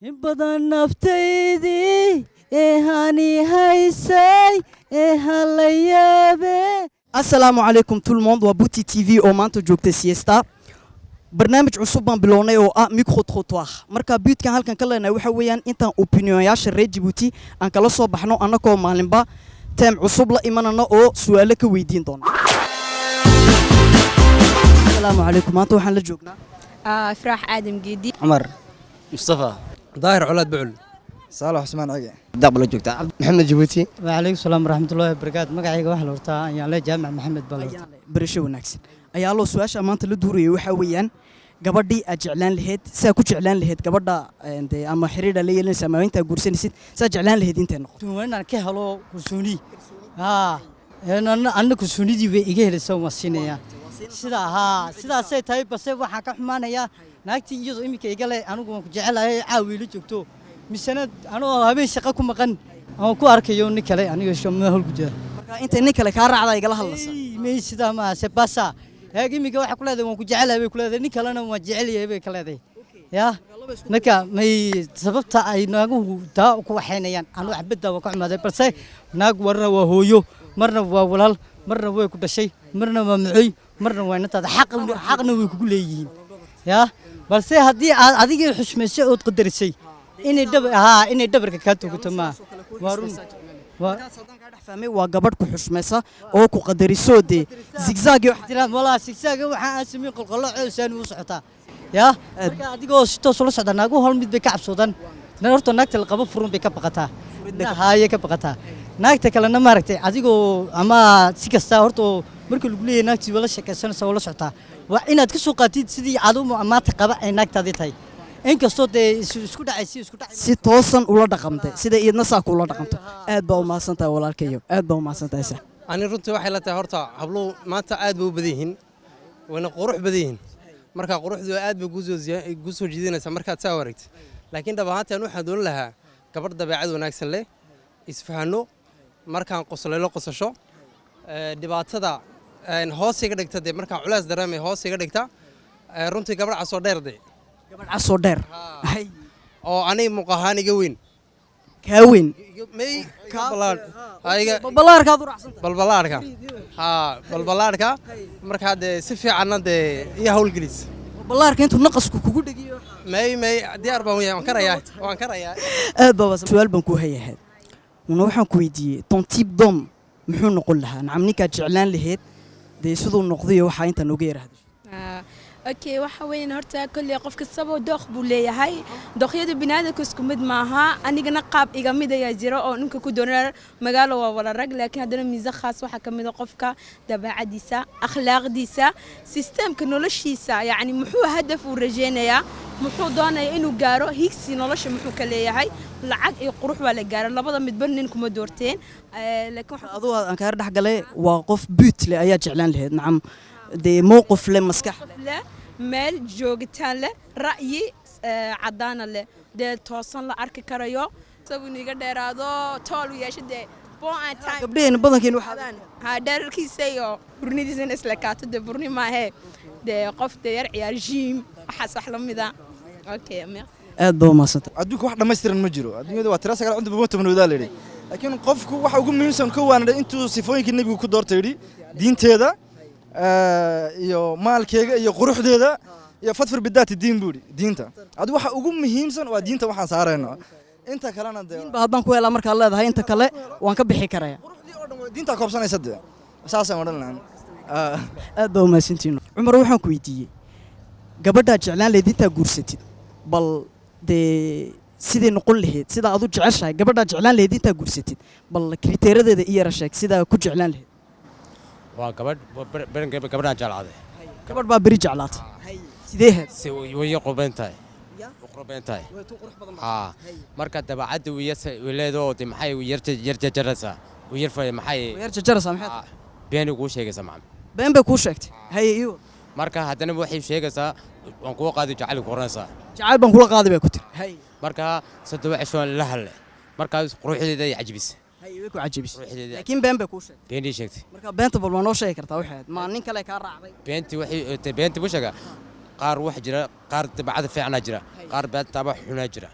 In badan naftaydii ee hani haysay ee halayaabe. Asalaamu calaykum tout le monde, waa Buti TV oo maanta joogta Siesta. Barnaamij cusub baan bilownay oo ah micro trottoir. Marka buutkan halkan ka leenahay waxa weeyaan intaan opinionyaasha reer Jabuuti aan kala soo baxno, annagoo maalinba thème cusub la imanano oo su'aalo ka weydiin doono. Asalaamu calaykum, maanta waxaan la joognaa Ifraax Aadam Geedi. Cumar Mustafa. Daahir Colaad Bucul. Saalax Cusmaan Cige. Daqbala joogtaa Maxamed Jabuuti. Wacalaykum salaam waraxmatullaahi wabarakaatu. Magacayga waxaa la hortaa ayaan le Jaamac Maxamed baa la hortaa. Barasho wanaagsan. Ayaa loo su-aasha maanta la duurayay waxaa weeyaan gabadhii aad jeclaan lahayd, saa ku jeclaan lahayd gabadha dee ama xiriidha la yeelanaysa ama intaa guursanaysid, saa jeclaan lahayd intay noqoto? Waa inaan ka helo kalsooni. Haa, anna kalsoonidii bay iga helaysa, waan siinayaa sidaa. Haa, sidaasay tahay, balse waxaan ka xumaanayaa naagtii iyadoo iminka iga le anigu waan ku jecelahay, caawi ila joogto, misena anoo habeen shaqo ku maqan aan ku arkayo nin kale, aniga shoma howl ku jira. Marka intay nin kale kaa raacda igala hadlaysa? May, sidaa maaha sebasa. Eeg, iminka waxay ku leedahay waan ku jecelahay bay ku leedahay, nin kalena waan jecel yahay bay ka leedahay. Ya marka may sababta ay naaguhu taa ku waxaynayaan, anu xabadda waa ka xumaaday, balse naag warna waa hooyo, marna waa walaal, marna way ku dhashay, marna waa macoy, marna waa inantaada, xaqna way kugu leeyihiin. Ya balse haddii aad adigii xushmaysay ood qadarisay, inay dhab haa inay dhabarka kaa togato maa, waa run waa. Haddaan kaa dhex fahmay, waa gabadh ku xushmaysa oo ku qadarisoo dee zigzag iyo jiraan walaa zigzag waxaa aan sameyn qolqollo coosaan u socotaa. Ya marka adigoo si toos ula socda, naagu hal mid bay ka cabsoodaan. Horta naagta la qabo furun bay ka baqataa, haaye ka baqataa. Naagta kalena maaragtay adigoo ama si kasta, horta marka lagu leeyahay naagtii waa la sheekaysanaysa, waa la socotaa, waa inaad ka soo qaatid sidii adu maanta qaba ay naagtaadii tahay, inkastoo dee isku dhacaysi isku dhacay. Si toosan ula dhaqamtay sida iyadna saa kula dhaqanto. Aad baa u mahadsan tahay walaalkayo, aad baa u mahadsan tahay sax. Ani runtii waxay la tahay, horta habluhu maanta aad bay u badan yihiin, wayna qurux badan yihiin. Marka quruxdu aad bay kuu soo jiidanaysaa markaad saa wareegtid, laakiin dhab ahaantii aan waxaan doonan lahaa gabadh dabeecad wanaagsan leh, isfahano, markaan qoslaylo qosasho, dhibaatada hoos iga dhigta, dee markaan culays dareemay hoos iga dhigta. Runtii gabadh casoo dheer dee. Gabadh casoo dheer. Hay. Oo aniga muuq ahaan iga weyn. Kaa weyn. May iga balbalaarkaad u raacsan tahay. Balbalaarka, haa, balbalaarka. Markaa dee si fiicanna dee iyo hawlgelis. Balbalaarka intuu naqasku kugu dhegiyo. May, diyaar baan yahay, waan karayaa, waan karayaa. Aad baa su-aal baan ku hayahay una waxaan ku weydiiyey ton type d'homme muxuu noqon lahaa? Nacam, ninkaad jeclaan lahayd dee siduu noqdayo waxaa intaa nooga yaraahdo. Okay, waxa weyn horta kolley qof kastaba dooq buu leeyahay. Dooqyada biniaadamka isku mid maaha. Anigana qaab iga mid ayaa jira oo ninka ku doonaya. Magaalo waa wala rag, laakiin haddana miise khaas waxaa ka mid a qofka dabeecadiisa, akhlaaqdiisa, systemka noloshiisa, yacni muxuu hadaf uu rajeynayaa, muxuu doonaya inuu gaaro, higsi nolosha muxuu ka leeyahay. Lacag iyo qurux waa la gaaro, labada midba nin kuma doorteen. Laakiin aduu aan kaga dhex galay, waa qof buut leh ayaa jeclaan lahayd, nacam, dee mowqif leh, maskax qof leh meel joogitaan leh, ra'yi caddaana leh, dee toosan la arki karayo, isagu iga dheeraado, tool u yeesho, dee bon and time. Gabdhaheena badankeena waxaa ha dherarkiisa iyo burnidiisana isla kaato, dee burni maahee, dee qof dee yar ciyaar gym, waxaas wax la mida. Okay, merci. Aad baa u mahadsantahay. Adduunka wax dhammaystiran ma jiro. Adduunyada waa tira sagaal cunta bama tobanoodaa la yidhi, laakiin qofku waxa ugu muhiimsan ka waanadhay intuu sifooyinkii nebigu ku doortay yidhi diinteeda iyo maalkeega iyo quruxdeeda iyo فاظفر بذات الدين buu yidhi. Diinta adi waxa ugu muhiimsan waa diinta, waxaan saarayno inta kalena dee. Diinba haddaan ku helaa markaad leedahay, inta kale waan ka bixi karaya. Quruxdii oo dhan waa diintaa koobsanaysa dee, saasaan odhan lahaan. Aad baa umahadsantihiin. Cumar, waxaan ku weydiiyey gabadhaad jeclaan lahayd intaa guursatid, bal dee siday noqon lahayd, sidaa aad u jeceshahay gabadhaad jeclaan lahayd intaa guursatid, bal critèreadeeda i yara sheeg sidaa ku jeclaan lahayd. Waa gabadh gabadhaan jeclaaday. Gabadh baa beri jeclaatay, sidee ahayd? Si way qurbayn tahay, u qurbayn tahay. Haa, marka dabeecadda wileedoo de maxay yar yar jajaraysaa, u yar fa maxay yar jajaraysaa, maxay tahay? Beenay kuu sheegaysaa, macam. Been bay kuu sheegtay, haye iyo. Marka haddana waxay sheegaysaa waan kuwa qaadi, jacayl ku qoranaysaa. Jacayl baan kula qaaday bay ku tiri, haye. Marka 3 cishoon la hadle, markaas quruxdeeda ay cajibisay. Haye, way ku cajabisay. Quruxdeeda. Laakiin been bay kuu sheegtay. Beenay sheegtay. Marka beenta bal waa noo sheegi kartaa waxay ahayd? Ma nin kale kaa raacday? Beentii waxay beentii u sheegaa, qaar wax jira, qaar dabeecada fiicanaa jira, qaar beentaaba xunaa jira.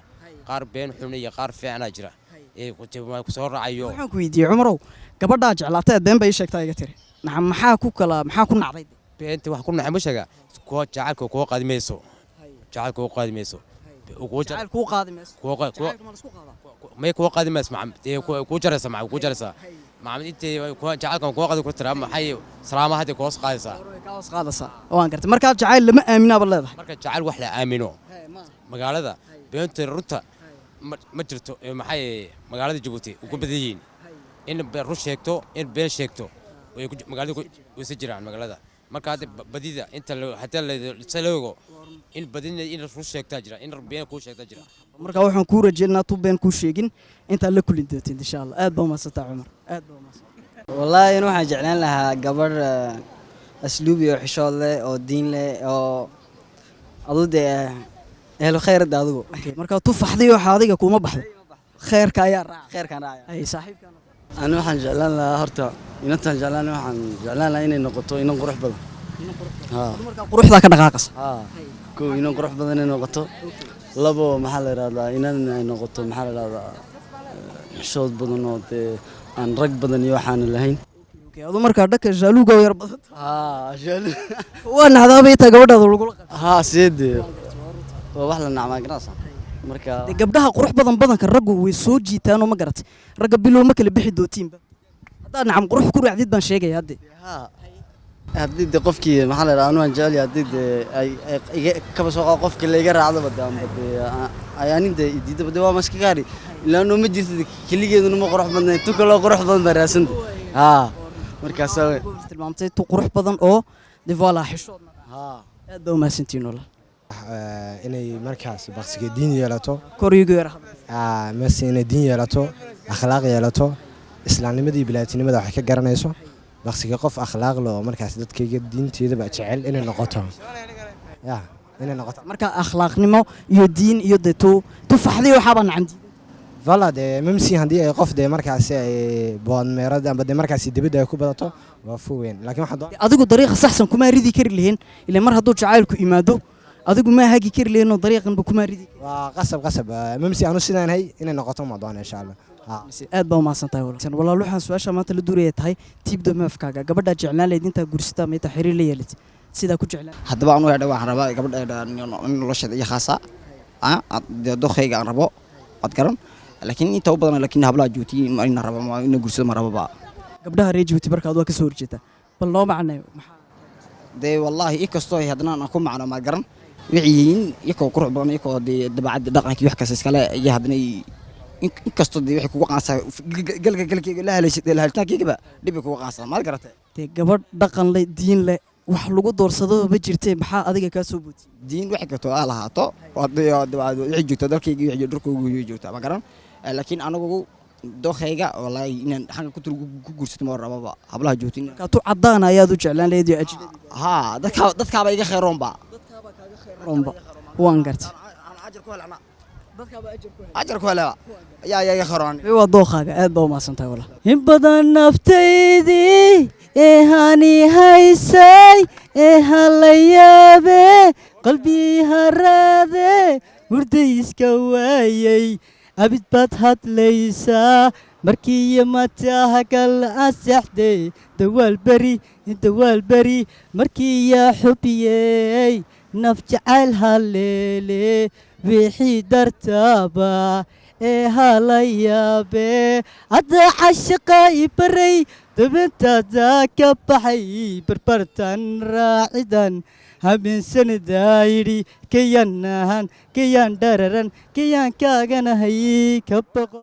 Qaar been xun iyo qaar fiicnaa jira ee ku soo raacayo. Waxaan ku weydiiyey, Cumarow, gabadhaa jeclaatay been bay ii sheegtaa iga tiri. Nacam, maxaa ku kala, maxaa ku nacday? Beenta wax ku nacay ma sheega. Kuwa jacaylka kuwa qaadi mayso, jacaylka kuwa qaadi mayso. Jacayl kuu qaadi mayso? Kuwa Jacaylka ma la isku qaadaa? May, kuwa qaadi mayso, macam. Dee kuu jaraysa, macam, kuu jaraysa, macam. Intay kuwa jacaylkan kuwa qaadi ku tiraa, maxay salaamaha hadda kuhoos qaadaysaa. Way kaa hoos qaadaysaa, waan gartay. Markaa jacayl lama aaminaaba leedahay? Marka jacayl wax la aamino magaalada, beenta runta ma jirto. Maxay magaalada Jabuuti ugu badan yihiin in run sheegto, in been sheegto way magaalada way jiraan magaalada. Marka hadda badida inta haddii la loogo in badina in run sheegtaa jira, in been kuu sheegtaa jira. Marka waxaan kuu rajeynaa tu been kuu sheegin intaad la kulin doontiin, insha Allah. Aad baa umahadsantaa, Cumar, aad baa umahadsantaa. Wallaahi in waxaan jeclaan lahaa gabadh asluub iyo xishood leh oo diin leh oo adu dee ehlu khayrada adigu. Okay, marka tu faxday waxa adiga kuma baxdo, khayrka ayaa raaca. Khayrkaan raacaya. Ay saaxiibkaan. Ani waxaan jeclaan lahaa horta inantaan jeclaan, waxaan jeclaan lahaa inay noqoto inan qurux badan. Haa. Marka quruxdaa ka dhaqaaqasa. Haa, kow inan qurux badan inay noqoto, labo maxaa la yidhahdaa, inan ay noqoto maxaa la yidhahdaa xishood badan oo dee aan rag badan iyo waxaanan lahayn. Okay, adu markaa dhaka jaaluuga yar badan. Haa, jaalu. Waa nacdaabay taa gabadhaada lagula qabto. Haa, sideed waa wax la nacmaa garanaysa marka. Dee gabdhaha qurux badan badanka raggu way soo jiitaanoo, ma garatay? Ragga bilow ma kala bixi dootiinba haddaad nacam qurux ku raacdid baan sheegaya hadde. Haa, haddii de qofkii maxaa la yidhahdaa anu waan jecel yahay haddii dee ay ay iga kaba soo qaado qofkii la iga raacdaba de amba dee ay anin dee diidaba de waa maska gaari ilaano ma jirto de keligeeduna ma qurux badnayn, tu kaloo qurux badan baa raadsanta. Haa, markaasaa Tilmaamtay tu qurux badan oo de voilà xishoodna. Haa. Aad baa umahadsantihiin walaal. Inay markaas baqsiga diin yeelato. Kor iigu yara hadal. Mase inay diin yeelato, akhlaaq yeelato, islaamnimadii bilaatinimada waxay ka garanayso, baqsiga qof akhlaaq leh oo markaas dadkayga diinteedaba jecel inay noqoto, ya inay noqoto. Marka akhlaaqnimo iyo diin iyo dee tu tu faxday waxaabaa nacam diidan. Voilà, dee mamsi haddii ay qof dee markaasi ay boodmeerad amba dee markaasi dibadda ay ku badato waa fu weyn, laakiin waxaan doon Dee adigu dariiqa saxsan kumaa ridi kari lahayn, ilaa mar hadduu jacaylku imaado adigu maa hagi kari lahayn oo dariiqanba kumaa ridi kari. Waa qasab, qasab. Mamsi anu sidaan hay inay noqoto ma doona, insha Allah. Haa. Aad baa umahadsan tahay walaal. Walaal, waxaan su-aasha maanta la duuraya tahay type de meufkaaga, gabadhaa jeclaan lahayd intaa guursataa mayta xiriir la yeelatid, sidaa ku jeclaan. Haddaba anu hedha waxaan rabaa gabadha in nolosheeda iyo khaasa dee dokhayga aan rabo waad garan, laakiin inta u badan laakiin hablaha Jabuuti ina raba ina guursado ma rababa. Gabdhaha reer Jabuuti markaad waa ka soo horjeedaa, bal noo macneeyo maxaa? Dee wallaahi inkastoo haddana aan ku macno maad garan waxay yihiin iyakoo qurux badan, iyakoo dee dabeecadda dhaqankii wax kasta iskale iyo haddana inkastoo dee waxay kugu qaansaa galka galkeyga la haleeshid la helitaankeygaba dhibay kugu qaansaa maad garatay. Dee gabadh dhaqan leh, diin leh, wax lagu doorsadaba ma jirtee, maxaa adiga kaa soo bootiyey? Diin waxay karto aa lahaato waxay joogtaa dalkayga, waxay dhulkayga way joogtaa ma garan. Laakiin anigu dokhayga wallaahi inaan xagga ku ku guursato ma rababa hablaha joogtin. Markaa tu caddaan ayaad u jeclaan lahayd iyo ajnabi? Haa, dadkaaba iga khayroonba. Roomba, waan gartay. Ajar ku helaba ayaa iga khayroon. Waa dookhaaga, aad baa umahadsan tahay walaal. In badan naftaydii ee hani haysay ee hala yaabe qalbii haraade hurday iska waayey, abid baad hadlaysaa markii mataha kal ansaxday dawaal beri dawaal beri markii yaa xubiyey naf jacayl haleele wixii dartaaba ee hala yaabe hadda cashaqa i baray dabintaada ka baxay barbartan raacidan habeensanida yidhi kayanahan kayaan dhararan kayaan kaaganahay ka baqo.